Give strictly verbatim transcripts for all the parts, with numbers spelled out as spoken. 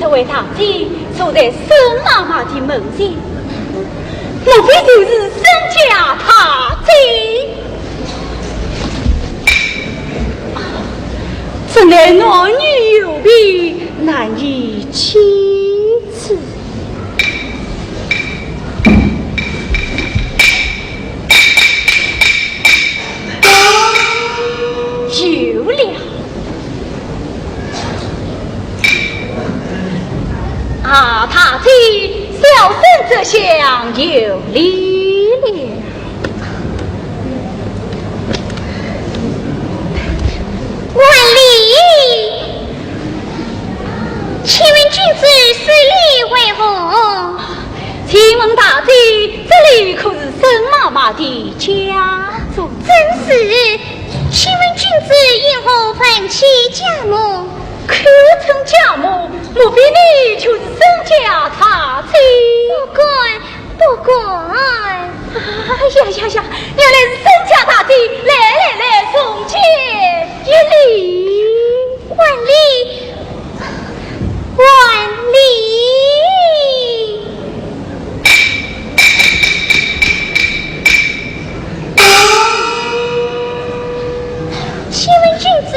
这位大姐坐在沈妈妈的门前，莫非就是沈家大姐？啊，真乃男女有别，难以启齿。有了。 啊，大姐，小生这厢有礼了。万岁！请问君子施礼为何？请问大姐，这里可是沈妈妈的家中？正是。请问君子因何问起家母？ 口称家母，莫非你就是沈家大姐？不敢，不敢。哎呀呀呀，原来是沈家大姐，来来来，从前一礼。万礼，万礼。 请问君子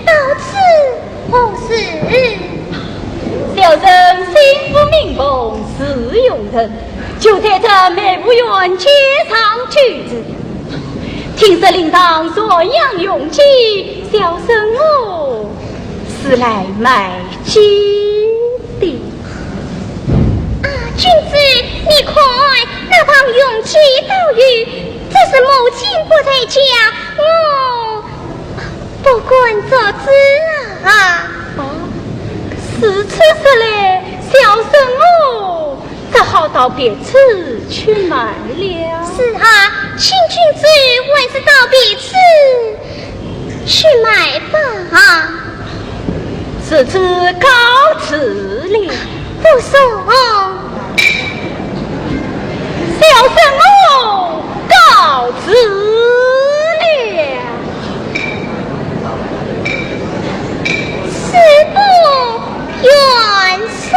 到此何事？小生姓吴名凤，字永成，就在这美福院街上居住。听说令郎传样用计，小生我是来卖鸡的。 啊，君子，你看，那旁用鸡倒有，只是母亲不在家，我不敢作主啊。哦，如此说来，小生我只好到别处去卖了。是啊，请君子还是到别处 去卖吧。如此告辞了。不送。小生我告辞了。恕不远送。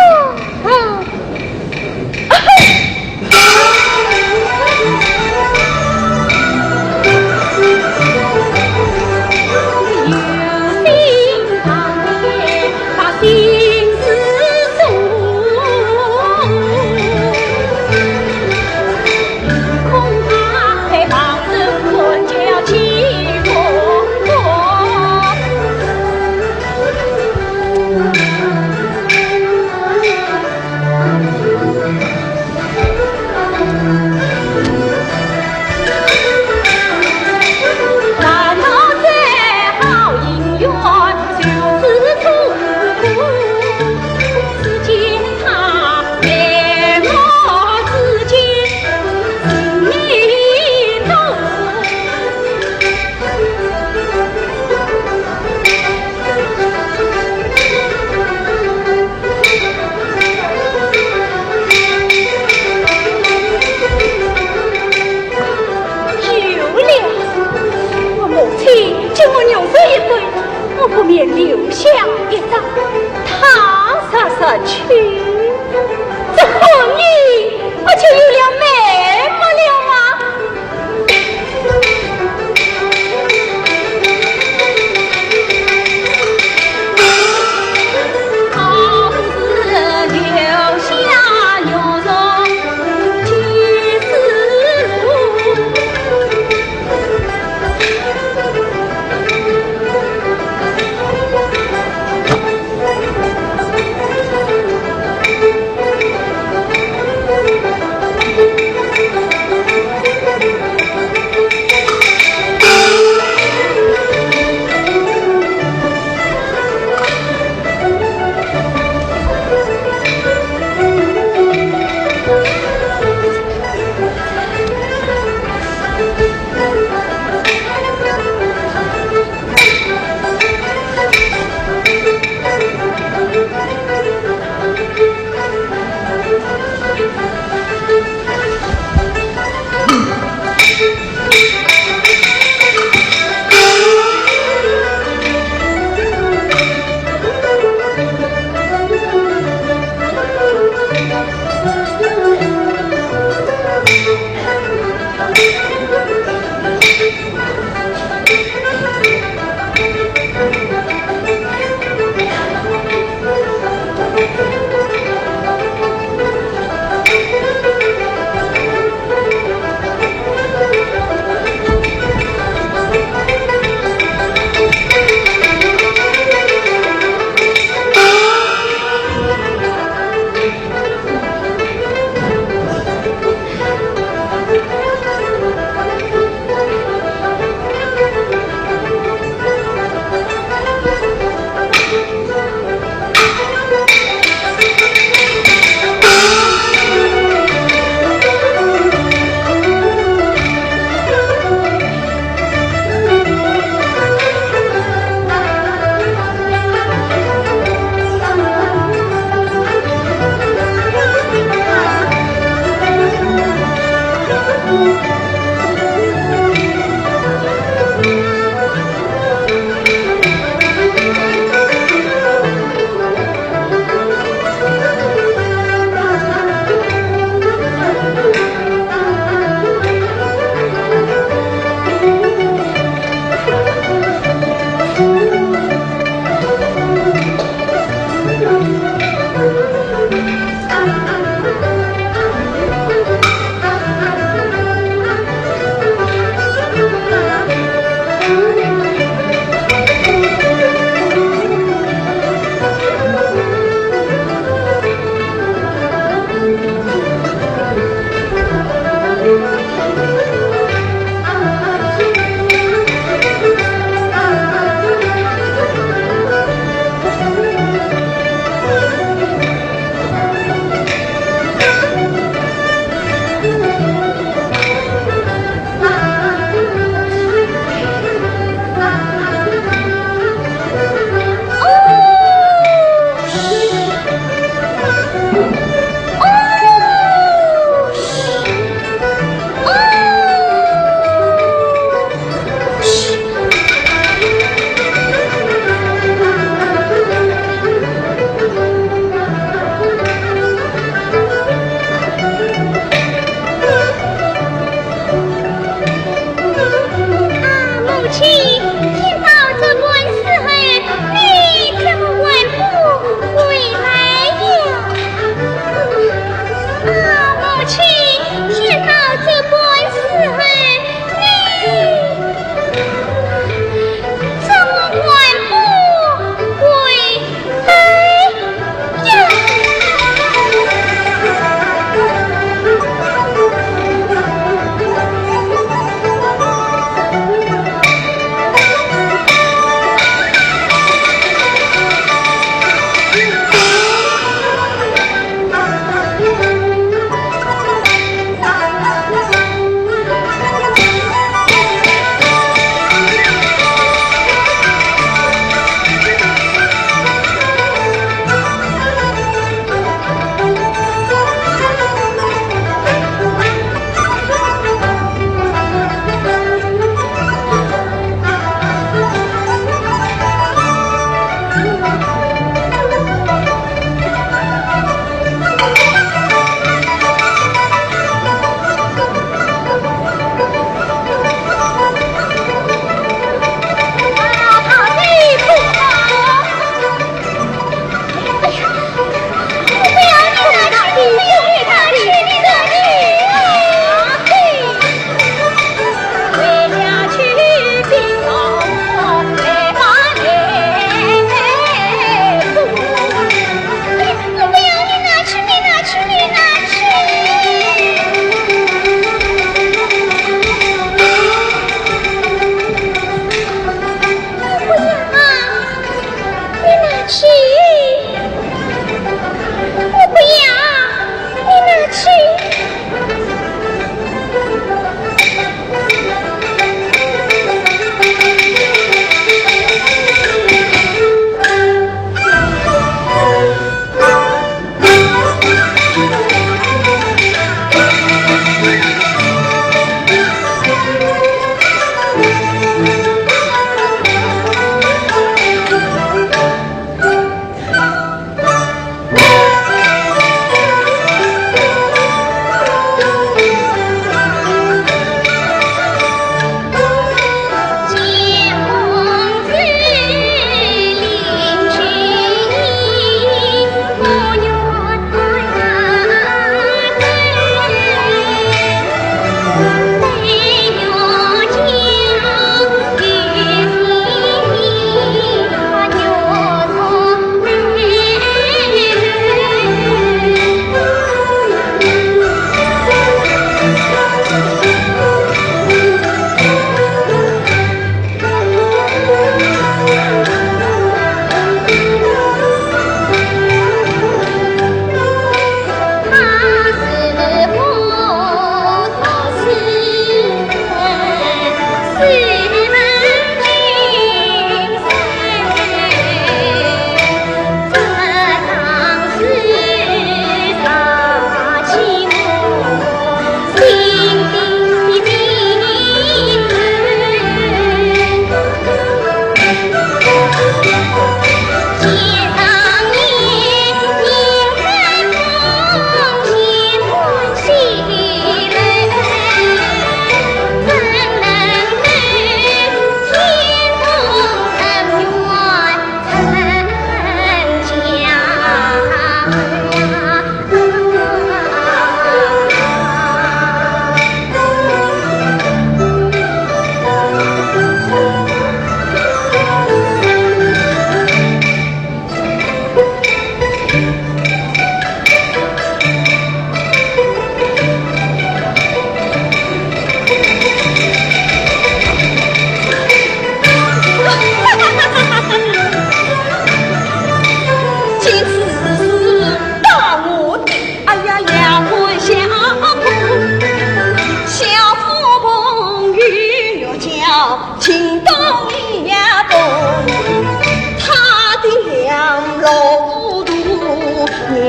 有了，我母亲见我容色一般，我不免留下一张，她若死去，这婚姻不就有了美满了吗？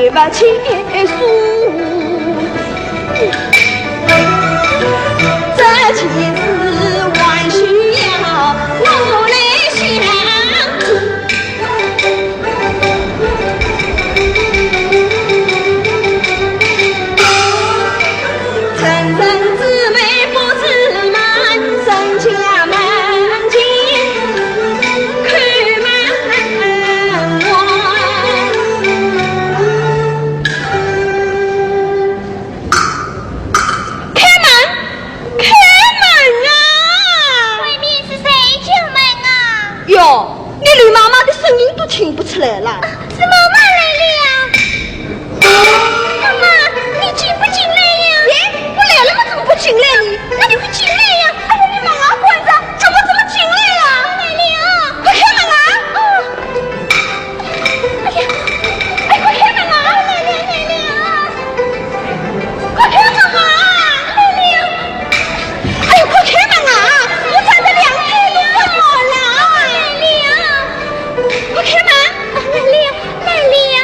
勿清楚。这件事还需要我来想。成人之美不自满，人家门前叩门。 开门，开门啊！外面是谁敲门啊？哟，你连妈妈的声音都听不出来了。啊，是妈妈来了。妈妈，你进不进来呀？耶，我来了嘛，怎么不进来呢？那你快进来呀！哎呀，你门啊关着，怎么怎么进来呀？来了。快开门啊！哦。 哎呀，哎，快开门啊！来了，来了！快开门啊！来了！哎呀，快开门啊！我站在两边都不好了！来了！快开门！来了，来了！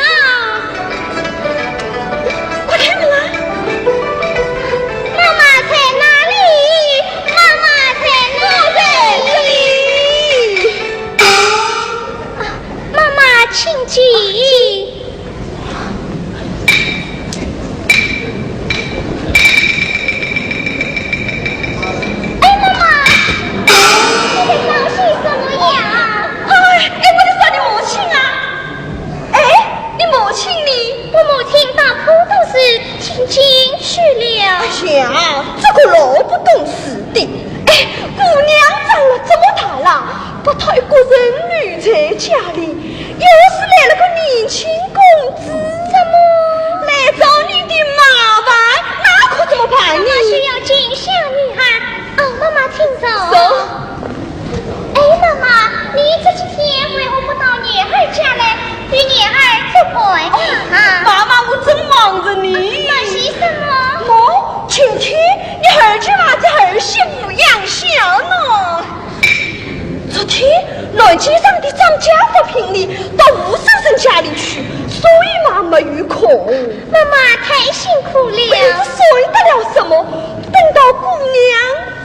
快开门啊！妈妈在哪里？妈妈在哪里？我在这里。 妈妈，请进。哎，妈妈，你在高兴什么呀？哎，哎，我在找你母亲啊。哎，你母亲呢？我母亲到普陀寺进京去了。哎呀，这个老不懂事的。哎，姑娘长了这么大了， 不讨一个人留在家里，要是来了个年轻公子，怎么？来找你的麻烦，那可怎么办呢？那是要见小女孩。哦，妈妈，请坐。坐。哎，妈妈，你这几天为何不到女儿家来与女儿做伴啊？妈妈，我正忙着呢。忙些什么？哦，今天你二舅妈在儿媳妇养小呢。 昨天，南街上的张家发聘礼到吴先生家里去，所以嘛没有空。妈妈太辛苦了。哎，这算得了什么？等到姑娘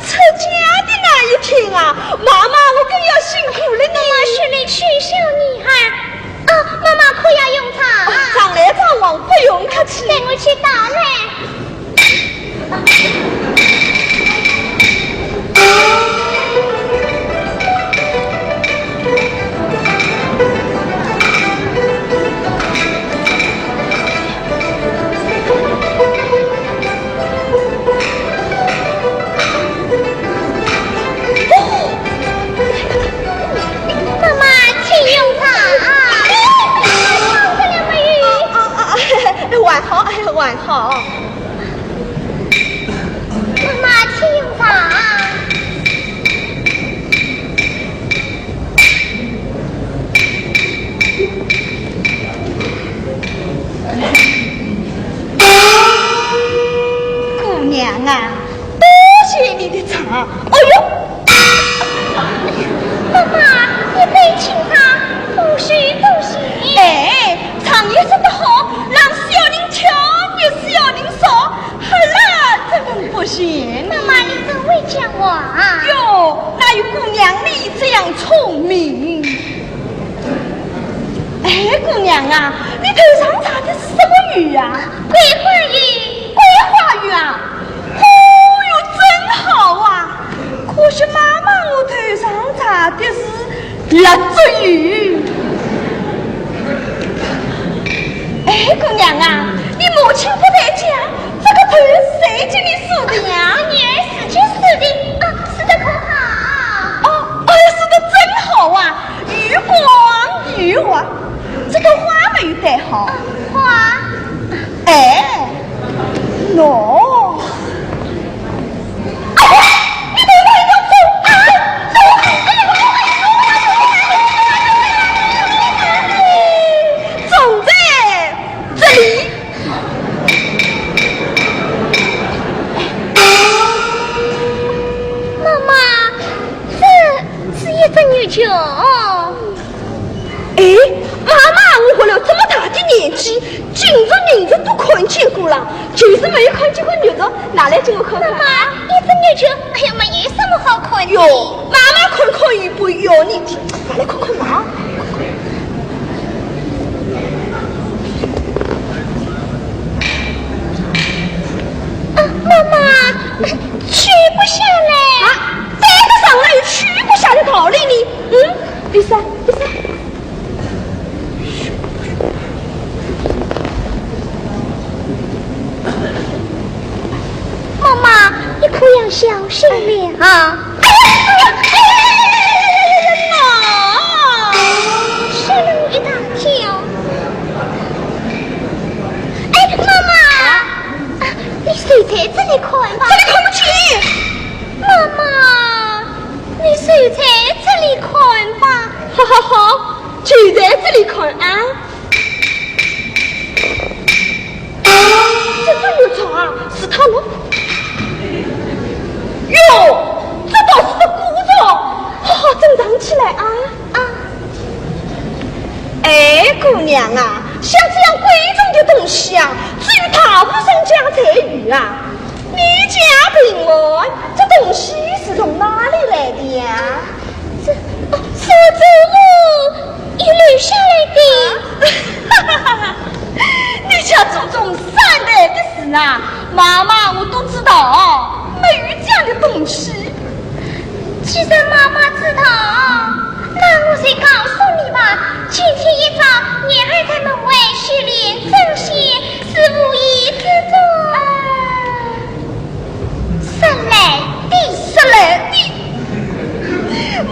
出嫁的那一天啊，妈妈我更要辛苦了呢。妈妈，是你取笑女孩。啊，妈妈可要用茶啊？啊，常来常往，不用客气。待我去倒来。 妈妈，请用茶啊！哎，好着了没有？啊，啊，啊，哎，还好，哎，还好。妈妈，请用茶啊！ 姑娘啊，多谢你的茶。哎呦，妈妈，一杯清茶，多谢，多谢。哎，常言说得好，让小人巧，比小人少，还来这么不行。妈妈，你真会讲话啊。哟，哪有姑娘你这样聪明？ 哎，姑娘啊，你头上插的是什么鱼啊？桂花鱼。桂花鱼啊？哦哟，真好啊！可惜妈妈我头上插的是蜡烛鱼。哎，姑娘啊，你母亲不在家，这个头谁给你梳的呀？女儿自己梳的。啊，梳得可好？哦，哎，梳得真好啊！ 鱼光鱼滑，这个花没有戴好。嗯，花。哎，喏。哎呀，你等一等，走啊，走啊！哎呀，总在这里。妈妈，这 是一只牛角。哎，妈妈，我活了这么大的年纪，人肉人肉都看见过了，就是没有看见过肉肉，拿来给我看看啊。妈妈，一只肉肉，哎呀，没有什么好看的。哟，妈妈看看又不要你的，拿来看看嘛。啊，妈妈，取不下来。啊，带得上来又取不下的道理呢？嗯，为啥？为啥？ 妈妈，你可要小心了啊！哎呀，哎呀，哎呀，哎呀，哎呀，哎呀，吓了我一大跳。哎，妈妈，啊，你睡在这里看吧。这里看不见。妈妈，你睡在这里看吧。好好好，就在这里看啊。 这只肉肉啊，是他弄。哟，这倒是个古董，好好珍藏起来啊。啊。哎，姑娘啊，像这样贵重的东西啊，只有大户人家才有啊。你家平安，这东西是从哪里来的呀？这，哦，是我祖母 遗留下来的。哈哈哈哈，你家祖宗三代的事啊，妈妈我都知道，没有这样的东西。既然妈妈知道，那我就告诉你吧。今天一早，女儿在门外修炼真仙，是无意之中。 说来的，说来的。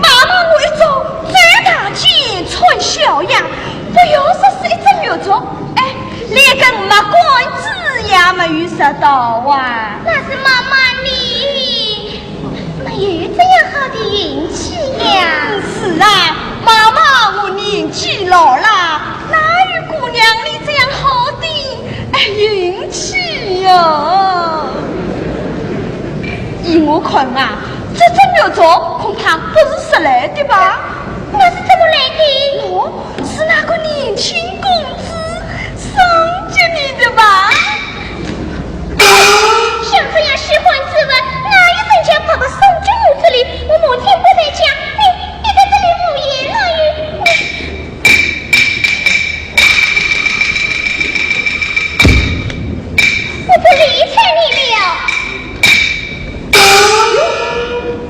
妈妈我一早走大街穿小巷，不要说是一只肉肉，哎，连根木管子也没有拾到啊。那是妈妈你没有这样好的运气呀。嗯，是啊，妈妈我年纪老了，哪有姑娘你这样好的，哎，运气呀？ 依我看啊，这只肉肉恐怕不是拾来的吧？那是怎么来的？哦，是那个年轻公子送给你的吧？像这样稀罕之物，哪有人家白白送给我这里？我母亲不在家，你，你在这里胡言乱语，你 我不理睬你了。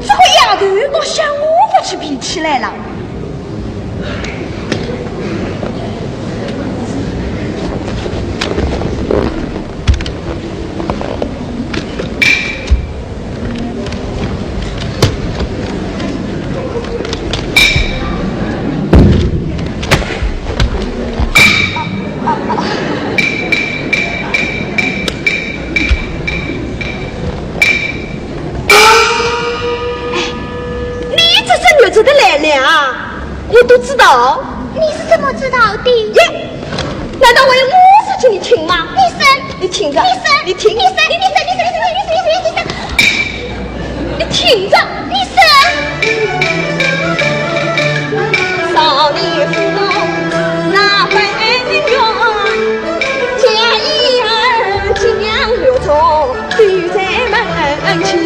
这个丫头倒像我发起脾气来了。 哎，你这只肉肉的来历啊，我都知道。你是怎么知道的？耶，难道我要我说给你听吗？你说。你听着。你说。你听。你说，你说，你说，你说，你说，你说。 你听着，你说。少年时，自那分冤，家已儿将六重，守在门前。你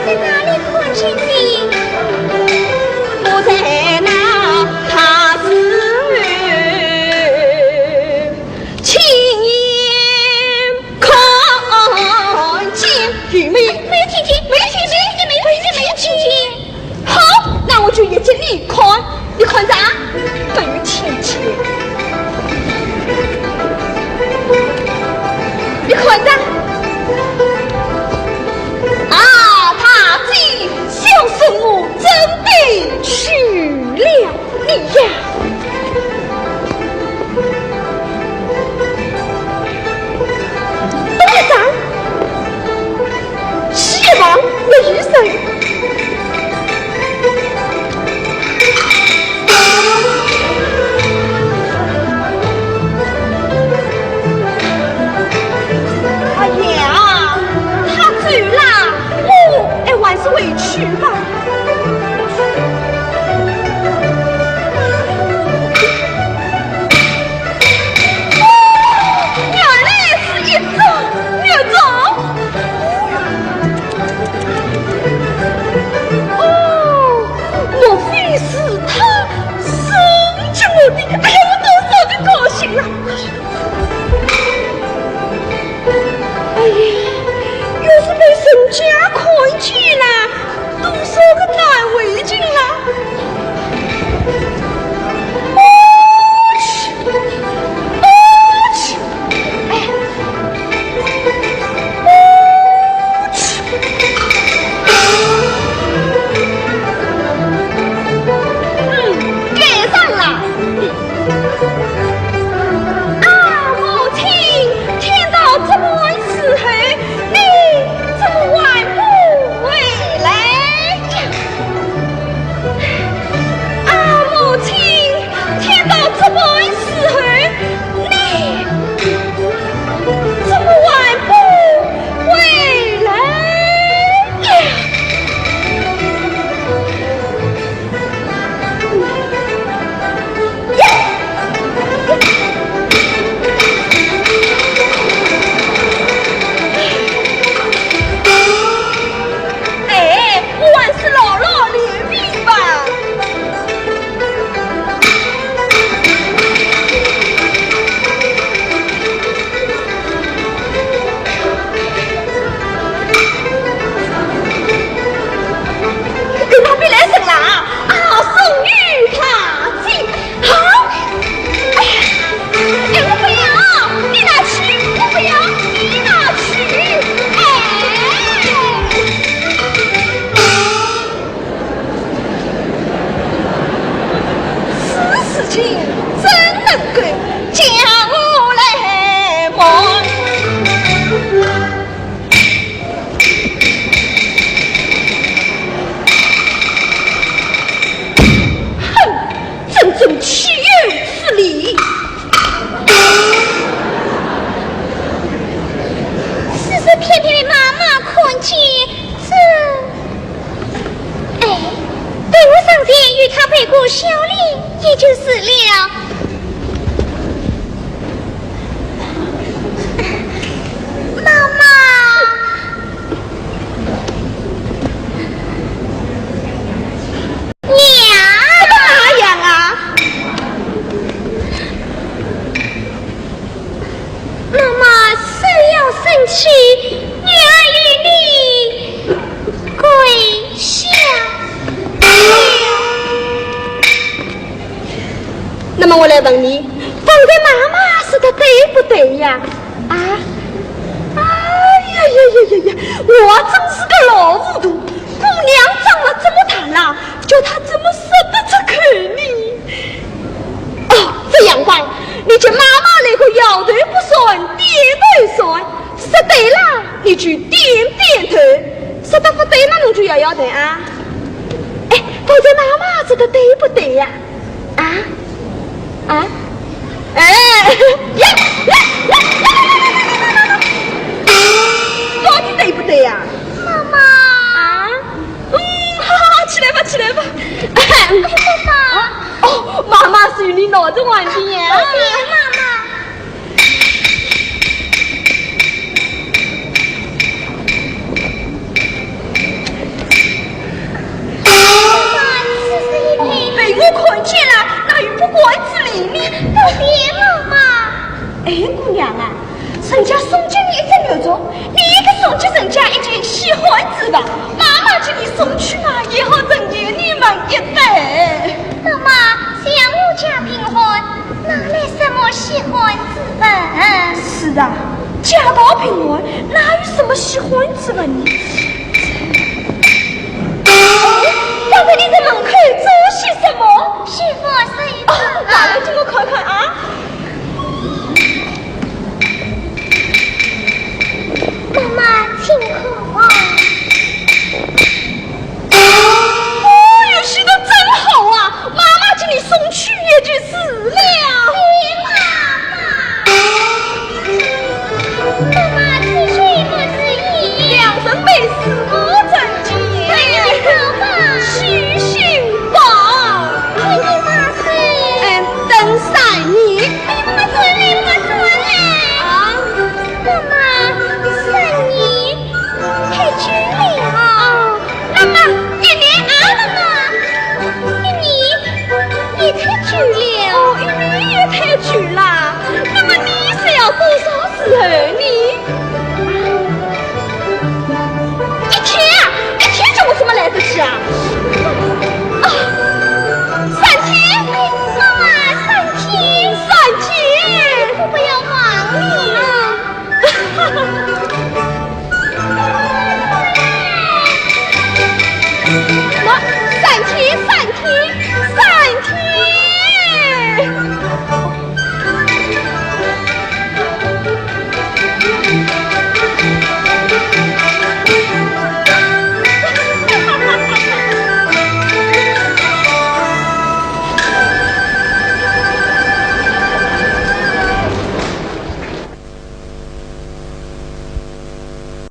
在哪里看见的？我在那太师府。 亲眼看见。有没有？没有听见，没有听见，没有听见，没有听见，没有听见。好，那我就一给你看，你看着啊，没有听见。你看着。啊，大姐，小生我真的去了。 你呀，东一站，西一望，没有人。哎呀，他走了，我，哎，还是回去吧。哎呀，要是被人家看见了，多少个难为情了。哦去，哦去，哎，哦去。嗯，赶上了。 啊，母亲，天到这般时候，你怎么还不回来呀？啊，母亲，天到这般时候，你怎么还不回来呀？ 哎，我还是老老留名吧。 跟旁边来人了啊！啊，送与他去。好。哎呀，哎，我不要，你拿去，我不要，你拿去。哎。 此事情怎能够叫我来瞒？哼，真正岂有此理！此事偏偏被妈妈看见，这 哎，待我上前与她赔个笑脸，也就是了。妈妈。娘。怎么那样啊？ 妈妈休要生气，女儿与你跪下。那么我来问你，方才妈妈说的对不对呀？啊？哎呀呀呀呀呀，我真是个老糊涂，姑娘长了这么大了，叫她怎么说得出口呢？ 哦，这样吧，你叫妈妈那个摇头不算，点头算，说对了，你就点点头，说得不对嘛，侬就摇摇头啊。哎，刚才妈妈说的对不对呀？啊？啊？哎，呀，呀，呀，到底对不对呀？妈妈。啊？ 嗯，好，好，起来吧，起来吧。哎，妈妈。哦，妈妈是与你闹着玩的呀。对，妈妈。妈妈，此事一定。被我看见了，哪有不管之理呢？对，妈妈。哎，姑娘啊， 人家送给你一只玉镯，你也送给人家一件稀罕之物。妈妈给你送去嘛，也好成全你们一对。妈妈，像我家贫寒，哪来什么稀罕之物？是啊，家道贫寒，哪有什么稀罕之物呢？哦，刚才你在门口做些什么？洗发水。哦，拿来给我看看啊。